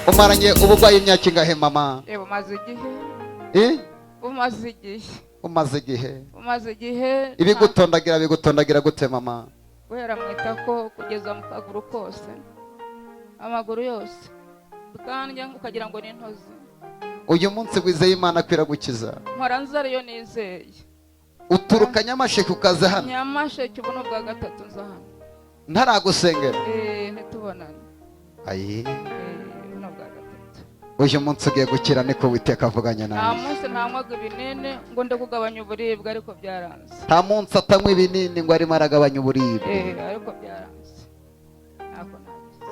Umaranye uburwayi imyaka ingahe mama? Bumaze igihe. Bumaze igihe. Umaze igihe. Bumaze igihe. Ibigutondagira bigutondagira gute mama? Guhera mu itako kugeza mu kaguru kose. Amaguru yose. Bikandya ukagira ngo ni intozi. Uyu munsi wizeye Imana kwiragukiza. Mpora nzara iyo nizeye. Uturuka Nyamasheke ukaza hano. Nyamasheke ubu ni ubwa gatatu nza hano. Ntaragusengera. Ntitubonane. Ayi. Uyu munsi ugiye gukira niko Uwiteka avuganye nawe. Nta munsi ntanywaga ibinini ngo nde kugabanya uburibwe ariko byaranze. Nta munsi atanywa ibinini ngo arimo aragabanya uburibwe. Ariko byaranze. Ntabwo nagize.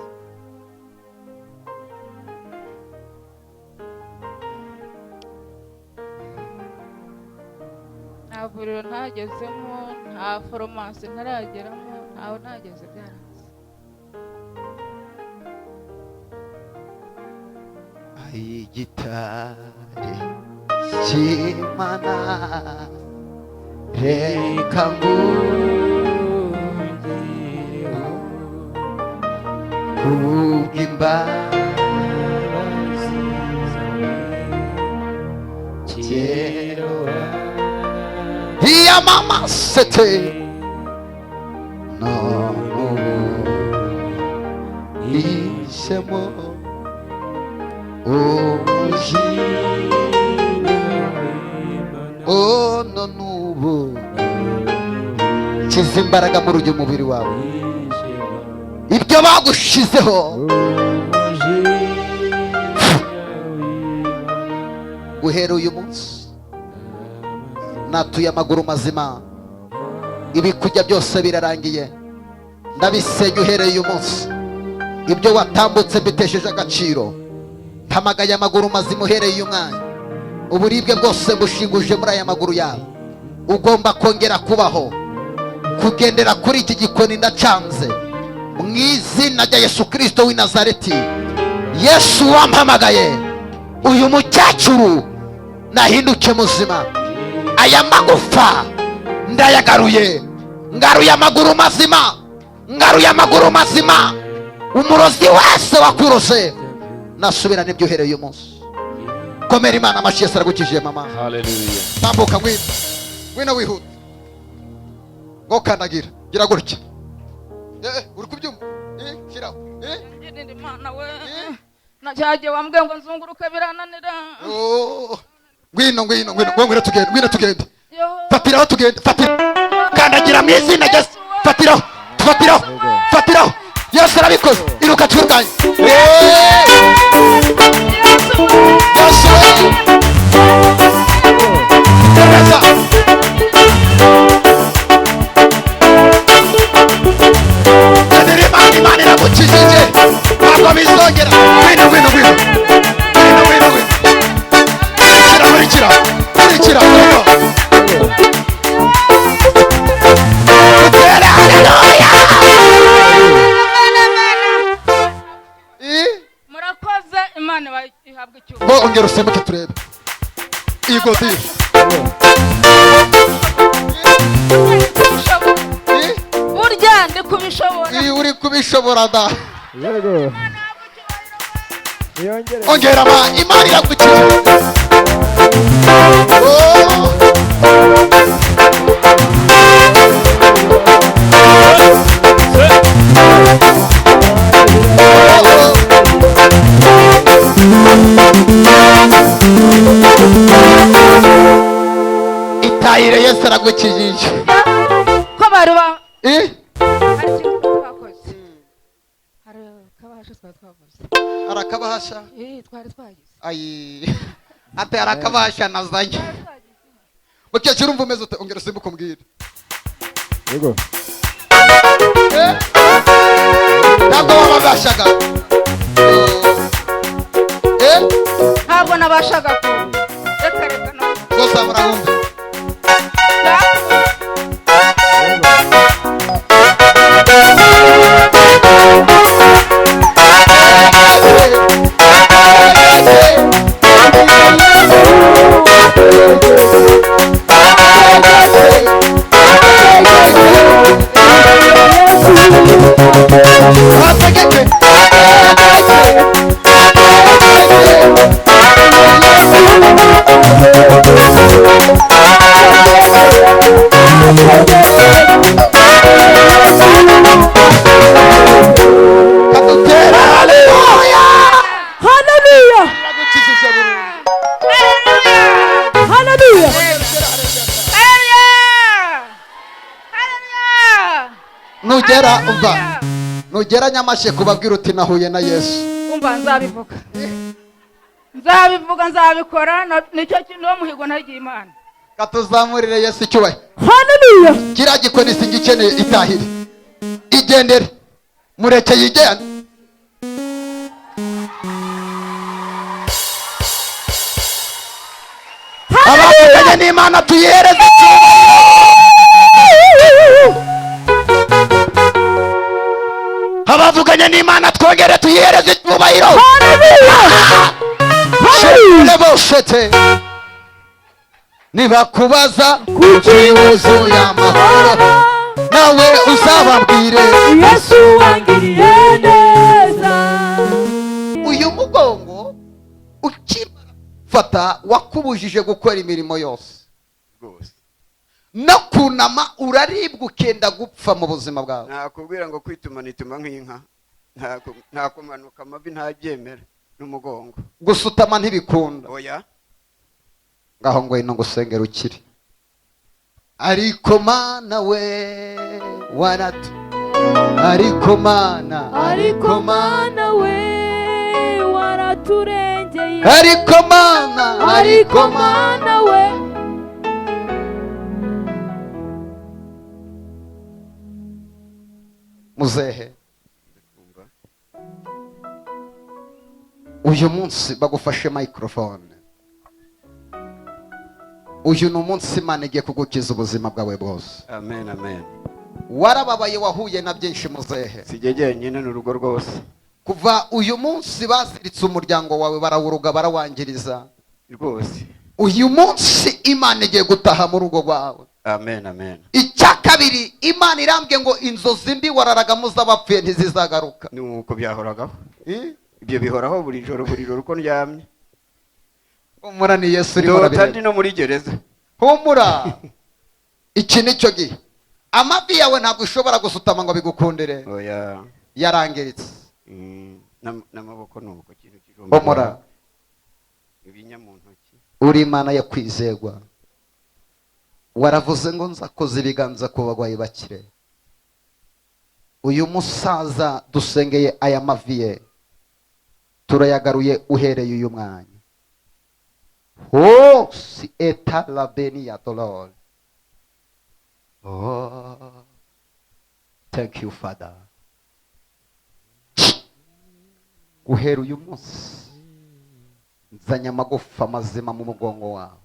Nta vuriro ntagezemo, nta farumasi ntarageramo, ntaho ntageze byaranze. Igitare cy'Imana reka ngungireho kubw'imbabazi zawe kera iyamamasete none ubu ishemo oh no nubu kiza imbaraga muri uyu mubiri wawe ibyo bagushizeho guhera uyu munsi natuye amaguru mazima ibikujya byose birarangiye ndabisenya uhereye uyu munsi ibyo watambutse bitesheje agaciro mpamagaye amaguru mazima uhereye uyu mwanya uburibwe bwose bushinguje muri aya maguru yawe ugomba kongera kubaho kugendera kuri iki gikoni ndacanze mu izina rya Yesu Kristo w'i Nazareti. Yesu wampamagaye uyu mukecuru nahinduke muzima aya magufa ndayagaruye ngaruye amaguru mazima ngaruye amaguru mazima umurozi wese wakurose nasubira n'ibyo uhereye uyu munsi. Komera Imana amashyi Yesu aragukijije mama. Haleluya. Tambuka ngwino ngwino wihuta ngo kandagira gira gutya uri kubyumva shyiraho Imana we nacyagiye wambwiye ngo nzunguruke birananira. Ngwino ngwino ngwino ngwino tugende ngwino tugende fatiraho tugende fatira kandagira mu izina rya Yesu fatiraho fatiraho fatiraho Yesu arabikoze iruka twirukanye. Yesu Imana iragukijije ntabwo bizongera. Ngwino ngwino ngwino ngwino ngwino ngwino kurikira kurikira ngwino utere haleluya. Murakoze Imana ihabwe icyubahiro. Ngo ongera usimbuke turebe igodi burya ndi kubishobora. Iyo uri kubishobora da yego ongera ma Imana iragukijije. Itahire Yesu aragukijije. Ko bari ba arakabahasha twari twagize ayi ate arakabahasha nazanye mukecuru umva umeze ute ongera usimbuke umbwire. Yego ntabwo wabashaga ntabwo nabashaga ku reka reka no rwose murahumva. Nugera umva, nugera Nyamasheke kubabwira uti nahuye na Yesu. Umva, nzabivuga, nzabivuga, nzabikora, nicyo kintu, niwo muhigo nagiye Imana. Katuzamurire Yesu icyubahiro. Haleluya. Kiriya gikoni singikeneye, itahire, igendere, mureke yigende. Abavuganye n'Imana tuyihereze icyubahiro. Abavuganye n'Imana twongere tuyihereze icyubahiro. Boshete nibakubaza kuki wuzuye amahoro, nawe uzababwire Yesu wangiriye neza. Uyu mugongo ukimara fata wakubujije gukora imirimo yose rwose. No kunama uraribwa, ukenda gupfa mu buzima bwawe. Nakubwira ngo kwituma nituma nk'inka, nta kumanuka, amavi ntabyemera n'umugongo. Gusutama ntibikunda. Oya. Ngaho ngwino ngusengera ukire. Ariko Mana we waratu, ariko Mana, Ariko Mana we waraturengeye. Ariko Mana, Ariko Mana we. Muzehe, uyu munsi bagufashe microphone. Uyu ni umunsi Imana igiye kugukiza ubuzima bwawe bwose. Amen, amen. Warababaye, wahuye na byinshi, muzehe. Sijye jyenyine, ni urugo rwose. Kuva uyu munsi baziritse umuryango wawe, barawuruga, barawangiriza. Rwose. Uyu munsi Imana igiye gutaha mu rugo rwawe. Amen, amen. Icya kabiri, Imana irambwiye ngo inzozi mbi wararagamo z'abapfuye ntizizagaruka. Ni uko byahoragaho. Eh? Ibyo bihoraho buri joro, buri joro uko ndyamye. Humura, ni Yesu urimo Ndota ndi urabireba. no muri gereza. Humura, iki ni cyo gihe. Amavi yawe ntabwo ushobora gusutama ngo bigukundire. Oya. Yarangiritse. N'amaboko ni uko kintu kijumba. Humura. Ibinya mu ntoki. Uri Imana yo kwizegwa, waravuze ngo nzakoze ibiganza ku bagwayi bakire. Uyu musaza dusengeye, aya mavi ye turayagaruye uhereye uyu mwanya. Hose eta la benia dolor. Oh, thank you, Father. Guhera uyu munsi nzanye amagufa mazima mu mugongo wawe.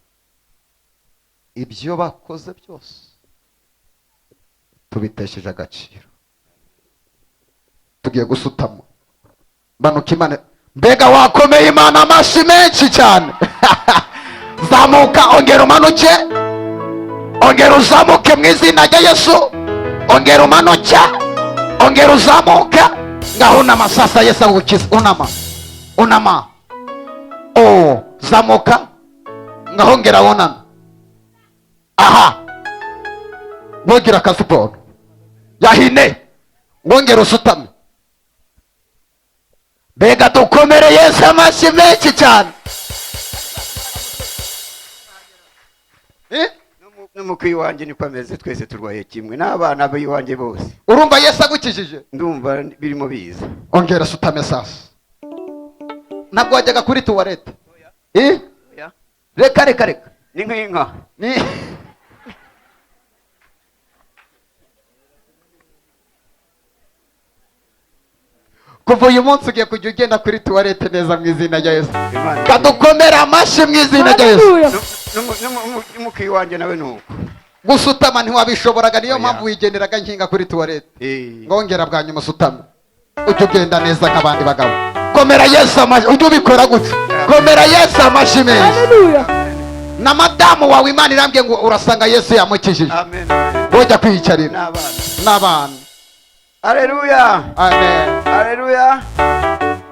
Ibyo bakoze byose tubitesheje agaciro. Tugiye gusutama, manuka. Imana, mbega wakomeye Imana amashyi menshi cyane! Zamuka, ongera umanuke, ongera uzamuke mu izina rya Yesu. Ongera umanuke, ongera uzamuke. Ngaho unama sasa, Yesu agukiza. Unama, unama. Oh, zamuka. Ngaho ongera wuname. Aha wongera akasiporo yahine, wongera usutame. Mbega dukomere Yesu amashyi menshi cyane! Eh? N'umukwe iwanjye niko ameze, twese turwaye kimwe n'abana b'iwanjye bose. Urumva Yesu agukijije? Ndumva birimo biza. Ongera sutame sasa. Ntabwo wajyaga kuri tuwarete, eh? Oya. Reka, reka, reka. Ni nk'inka. Ni kuva uyu munsi ugiye kujya ugenda kuri tuwarete neza mu izina rya Yesu. Imana. Kadukomere amashyi mu izina rya Yesu. Haleluya. N'umukwe iwanjye nawe ni uko. Gusutama ntiwabishoboraga, niyo Oya. mpamvu wigenderaga nkinga kuri tuwarete. Eh. Ngongera bwa nyuma usutame, ujye ugenda neza nk'abandi bagabo. Komera Yesu amashyi, ujye ubikora gutya. Komera Yesu amashyi menshi. Haleluya. Na madamu wawe, Imana irambwiye ngo urasanga Yesu yamukijije. Amen, amen. Ujya kwiyicarira. N'abana. N'abana. Aleluya. Amen. Aleluya,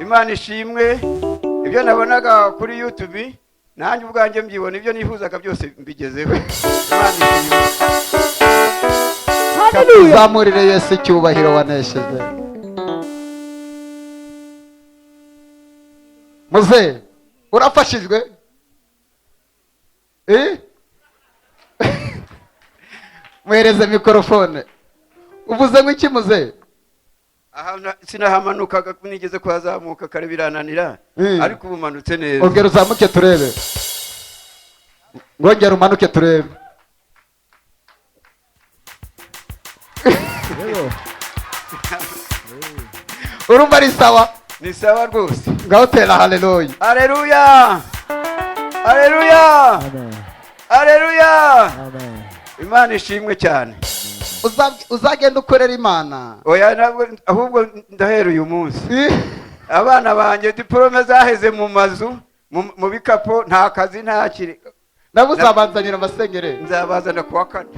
Imana ishimwe. Ibyo nabonaga kuri YouTube nanjye ubwanjye mbyibona, ibyo nifuzaga byose mbigezeho. Imana ishimwe. Haleluya. Zamurire Yesu icyubahiro wanesheje. Muze, urafashijwe, eh? Muhereze mikorofone. Uvuze ngo iki muze? Aha sinahamanukaga, nigeze kuhazamuka kare birananira, ariko ubu manutse neza. Ongera uzamuke turebe, ngongera umanuke turebe. Yego. Urumva ari sawa? Ni sawa rwose. Ngaho tera haleluya. Aleluya, aleluya. Amen. Aleluya. Amen. Imana ishimwe cyane. Uzagenda ukorera Imana. Oya, ntabwo, ahubwo ndahera uyu munsi. Abana banjye diporome zaheze mu mazu, mu bikapu, nta kazi, nta kiri. Nabo uzabanzanira amasengere. Nzabazana kuwa kane.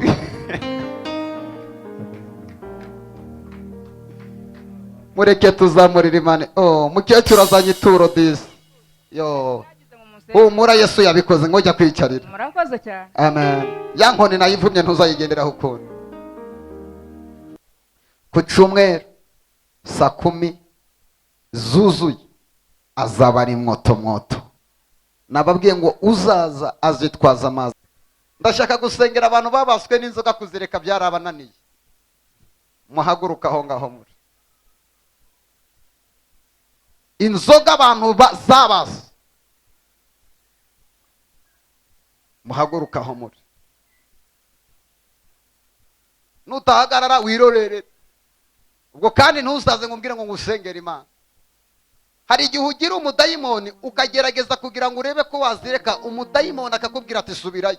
Mureke tuzamurira Imana. Oh, mukecuru azanye ituro disi. Yo, Mwagize mu musenge. humura, Yesu yabikoze, ngo jya kwicarira. Murakoze cyane. Amen. Ya nkoni nayivumye, ntuzayigenderaho ukundi. Ku cyumweru saa 10 zuzuye azaba ari mwoto mwoto. Nababwiye ngo uzaza azitwaza amazi. Ndashaka gusengera abantu babaswe n'inzoga, kuzireka byarabananiye. Muhaguruka aho ngaho muri inzoga, abantu zabase, muhaguruka aho muri. Nutahagarara wirorere. Ubwo kandi ntuzaze ngo umbwire ngo ngusengere Imana. Hari igihe ugira umudayimoni, ukagerageza kugira ngo urebe ko wazireka, umudayimoni akakubwira ati subirayo,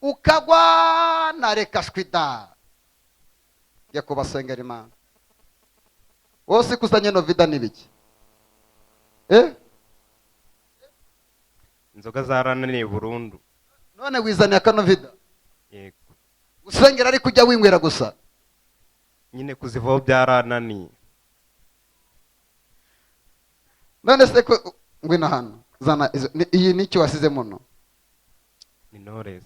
ukagwa na reka shwida. Jya kubasengera Imana. Wose ikusanye novida n'ibiki, eh? Inzoga zarananiye burundu. None wizaniye akanovida? Yego. Usengera ariko ujya winywera gusa. Nyine kuzivaho byarananiye. None se ko ngwino hano, zana iyi nicyo wasize muno? Ni Knowless.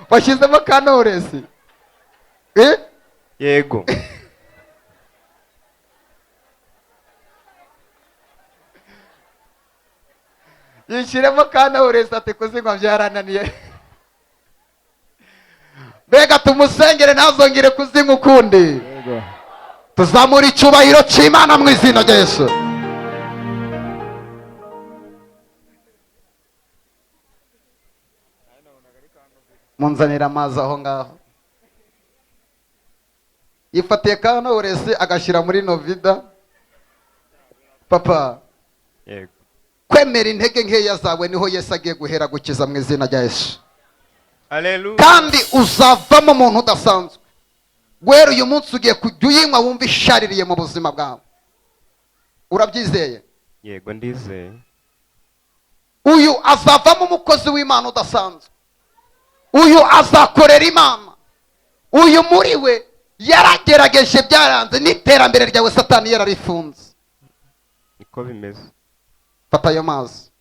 Washyizemo ka Knowless, eh? Yego. Yishyiremo ka Knowless, ati kuzinywa byarananiye. Mbega tumusengere ntazongere kuzinywa ukundi. Yego. Tuzamura icyubahiro cy'Imana mu izina rya Yesu. Munzanira amazi aho ngaho. Yifatiye ka Knowless agashyira muri novida. Papa. Yego. Kwemera intege nkeya zawe niho Yesu agiye guhera gukiza mu izina rya Yesu. Haleluya. Kandi uzavamo umuntu udasanzwe. Guhera uyu munsi ugiye kujya uyinywa wumva ishaririye mu buzima bwawe. Urabyizeye? Yego, ndizeye. Uyu azavamo umukozi w'Imana udasanzwe. Uyu azakorera Imana. Uyu muri we yaragerageje byaranze, n'iterambere ryawe Satani yararifunze. Niko bimeze. Fata ayo mazi.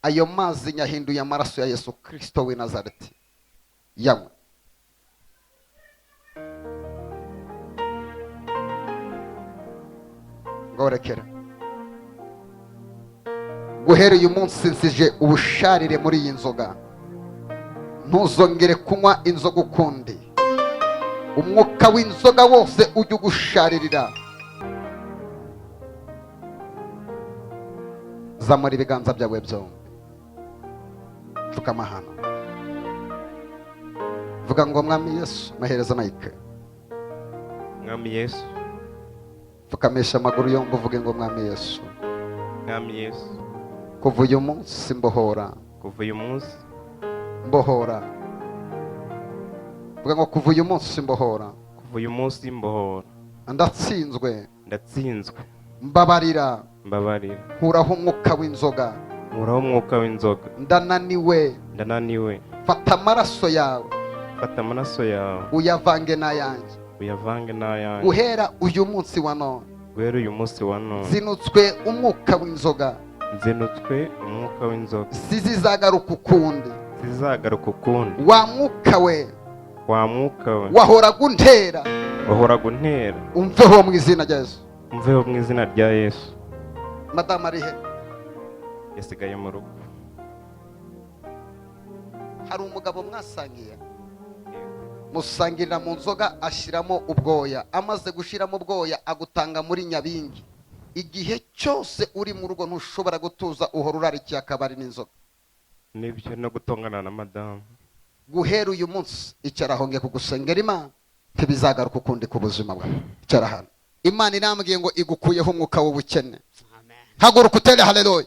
Ayo mazi nyahinduye amaraso ya Yesu Kristo w'i Nazareti. Yanywe. Ngorekera. Guhera uyu munsi nsije ubusharire muri iyi nzoga. Ntuzongere kunywa inzoga ukundi. Umwuka w'inzoga wose ujya ugusharirira. Zamura ibiganza byawe byombi, pfukama hano, vuga ngo Mwami Yesu. Mahereza mike. Mwami Yesu. Pfukamisha amaguru yombi, uvuge ngo Mwami Yesu. Mwami Yesu. Kuva uyu munsi mbohora. Kuva uyu munsi. Mbohora. Vuga ngo kuva uyu munsi mbohora. Kuva uyu munsi mbohora. Ndatsinzwe. Ndatsinzwe. Mbabarira. Mbabarira. Nkuraho umwuka w'inzoga. Nkuraho umwuka w'inzoga. Ndananiwe. Ndananiwe. Fata amaraso yawe. Fata amaraso yawe. Uyavange n'ayanjye. Uyavange n'ayanjye. Guhera uyu munsi wa none. Guhera uyu munsi wa none. Zinutswe umwuka w'inzoga. Nzinutswe umwuka w'inzoga. Zizagaruka ukundi. Zizagaruka ukundi. Wa mwuka we. Wa mwuka we. Wahoraga untera. Wahoraga untera. Umveho mu izina rya Yesu. Umveho mu izina rya Yesu. Madamu ari he? Yasigaye mu rugo. Hari umugabo mwasangiye, musangirira mu nzoga, ashyiramo ubwoya. Amaze gushyiramo ubwoya, agutanga muri nyabingi. Igihe cyose uri mu rugo ntushobora gutuza, uhora urarikiye akabari n'inzoga. Nibyo, no gutongana na madamu. Guhera uyu munsi, icara aho, ngiye kugusengera Imana, ntibizagaruka ukundi ku buzima bwawe. Icara hano. Imana irambwiye ngo igukuyeho umwuka w'ubukene. Haguruka utere haleluya.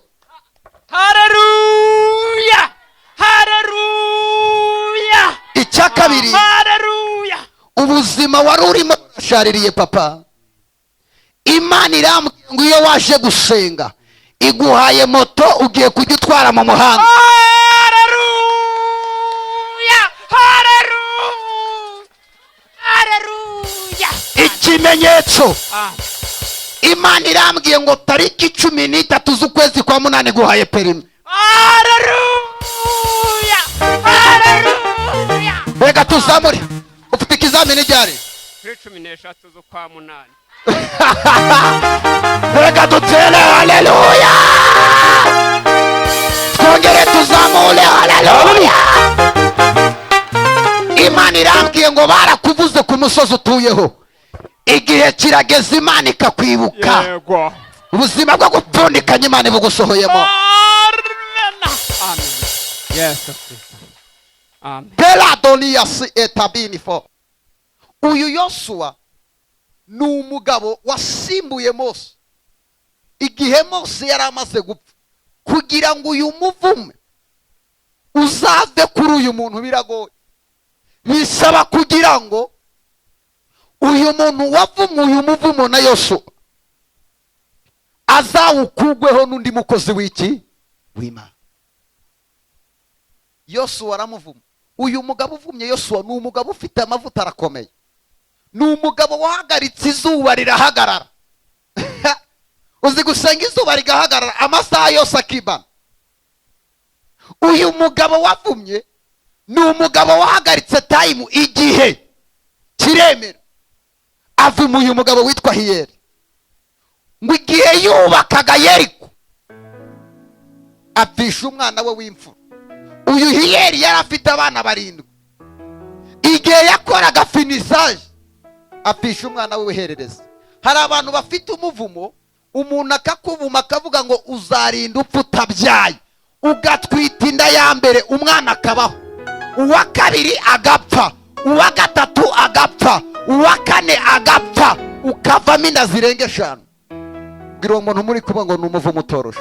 Haleluya, haleluya. Icya kabiri, Haleluya. ubuzima wari urimo burashaririye, papa. Imana irambwiye ngo iyo waje gusenga, iguhaye moto, ugiye kujya utwara mu muhanda. Haleluya, haleluya, haleluya. Ikimenyetso, Ah. Imana irambwiye ngo tariki 13 z'ukwezi kwa munani guhaye perimi. Haleluya, haleluya. Reka tuzamure. Ufite ikizamini ryari? Kuri 13 z'ukwa munani. Reka dutere haleluya, twongere tuzamure haleluya. Imana irambwiye ngo barakuvuze ku musozi utuyeho, igihe kirageze Imana ikakwibuka. Yego. Ubuzima bwo gupfundikanya, Imana ibugusohoyemo. Amen. Yesu Kristo, amen. Peradoniyasi etabinifo. Uyu Yosuwa ni umugabo wasimbuye Mose igihe Mose yari amaze gupfa. Kugira ngo uyu muvume uzave kuri uyu muntu biragoye, bisaba kugira ngo uyu muntu wavumwe uyu muvumo na Yosuwa azawukugweho n'undi mukozi w'iki? W'Imana. Yosuwa aramuvuma. Uyu mugabo uvumye Yosuwa ni umugabo ufite amavuta, arakomeye, ni umugabo wahagaritse izuba rirahagarara. Uzi gusenga izuba rigahagarara amasaha yose akibana? Uyu mugabo wavumye ni umugabo wahagaritse time, igihe kiremera, avuma uyu mugabo witwa Hiyeri ngo igihe yubakaga Yeriko apfisha umwana we w'imfura. Uyu Hiyeri yari afite abana barindwi. Igihe yakoraga finissage, apfisha umwana we w'iherereza. Hari abantu bafite umuvumo, umuntu akakuvuma akavuga ngo uzarinda upfa utabyaye. Ugatwita inda ya mbere, umwana akabaho, uwa kabiri agapfa, uwa gatatu agapfa, uwa kane agapfa, ukavamo inda zirenga eshanu. Bwira uwo muntu muri kumwe ngo ni umuvumo utoroshe.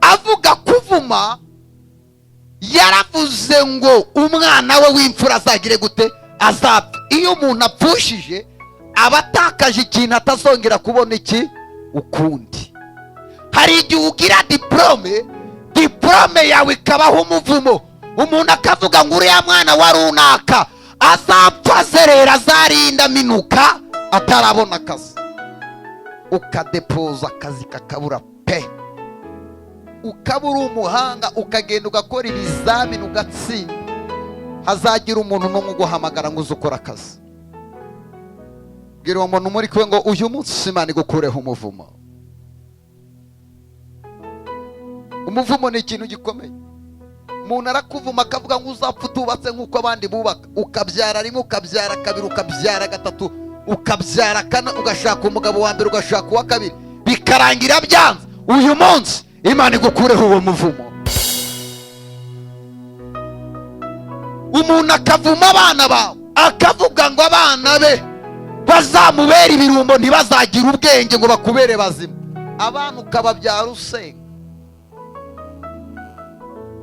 Avuga kuvuma, yaravuze ngo umwana we w'imfura azagire gute? Azapfa. Iyo umuntu apfushije, aba atakaje ikintu atazongera kubona iki ukundi. Hari igihe ugira diporome, diporome yawe ikabaho umuvumo. Umuntu akavuga ngo uriya mwana wa runaka azapfa azerera, azarinda aminuka atarabona akazi. Ukadepoza akazi kakabura pe, ukaba uri umuhanga, ukagenda ugakora ibizamini ugatsinda, hazagira umuntu n'umwe uguhamagara ngo uze ukore akazi. Bwira uwo muntu muri kumwe ngo uyu munsi Imana igukureho umuvumo. Umuvumo ni ikintu gikomeye. Umuntu arakuvuma akavuga ngo uzapfa utubatse nk'uko abandi bubaka. Ukabyara rimwe, ukabyara kabiri, ukabyara gatatu, ukabyara kane, ugashaka umugabo wa mbere, ugashaka uwa kabiri, bikarangira byanze. Uyu munsi Imana igukureho uwo muvumo. Umuntu akavuma abana bawe, akavuga ngo abana be bazamubera ibirumbo, ntibazagire ubwenge ngo bakubere bazima. Abana ukababyara usenga,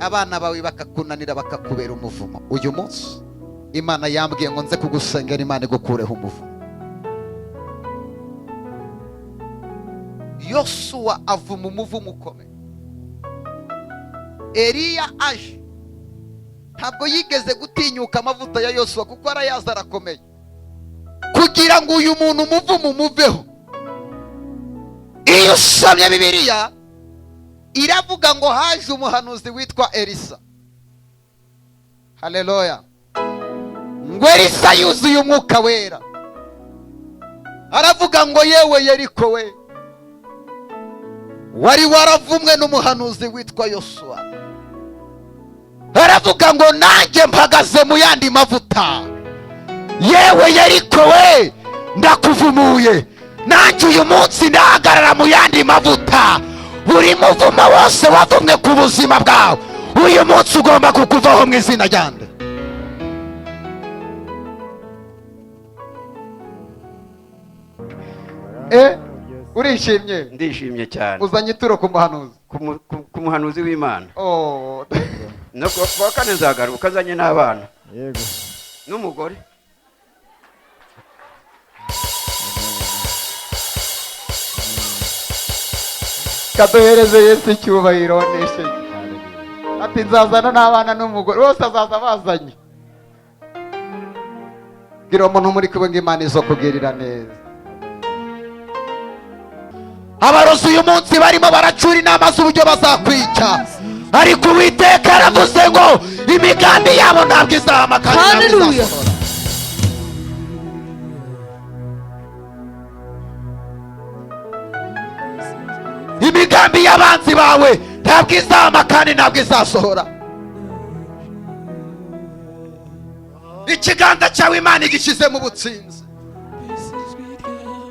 abana bawe bakakunanira, bakakubera umuvumo. Uyu munsi Imana yambwiye ngo nze kugusengera, Imana igukureho umuvumo. Yosuwa avuma umuvumo ukomeye. Eliya aje, ntabwo yigeze gutinyuka amavuta ya Yosuwa kuko arayazi, arakomeye. Kugira ngo uyu muntu umuvumo umuveho, iyo usomye Bibiliya iravuga ngo haje umuhanuzi witwa Elisa. Haleluya. Ngo Elisa yuzuye umwuka wera, aravuga ngo: "Yewe Yeriko we, wari waravumwe n'umuhanuzi witwa Yosuwa," aravuga ngo: "Nanjye mpagaze mu yandi mavuta. Yewe Yeriko we, ndakuvumuye. Nanjye uyu munsi ndahagarara mu yandi mavuta. Buri muvumo wose wavumwe ku buzima bwawe, uyu munsi ugomba kukuvaho mu izina ryanjye." Urishimye? Ndishimye cyane. Uzanye ituro ku muhanuzi? Ku muhanuzi w'Imana. Oh. No ku wa kane nzagaruka azanye n'abana Yego. n'umugore. Kaduhereze Yesu icyubahiro nesheje. Ati: "Nzazana n'abana n'umugore." Bose azaza bazanye. Bwira umuntu muri kumwe ngo Imana izo kugirira neza. Abarozi uyu munsi barimo baracura inama z'uburyo bazakwica, ariko Uwiteka yaravuze ngo imigambi yabo ntabwo izahama kandi ntabwo Hallelujah. izasohora. Imigambi y'abanzi bawe ntabwo izahama kandi ntabwo izasohora. Ikiganza cyawe Imana igishyize mu butsinzi.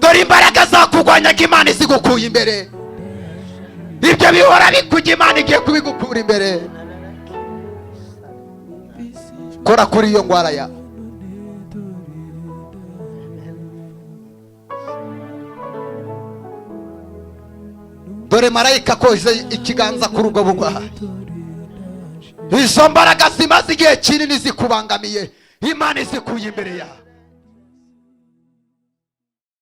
Dore imbaraga zakurwanyaga Imana izigukuye imbere. Ibyo bihora bikujya, Imana igiye kubigukura imbere. Kora kuri iyo ndwara yawe. Dore marayika akoze ikiganza kuri ubwo burwayi. Izo mbaraga zimaze igihe kinini zikubangamiye, Imana izikuye imbere yawe.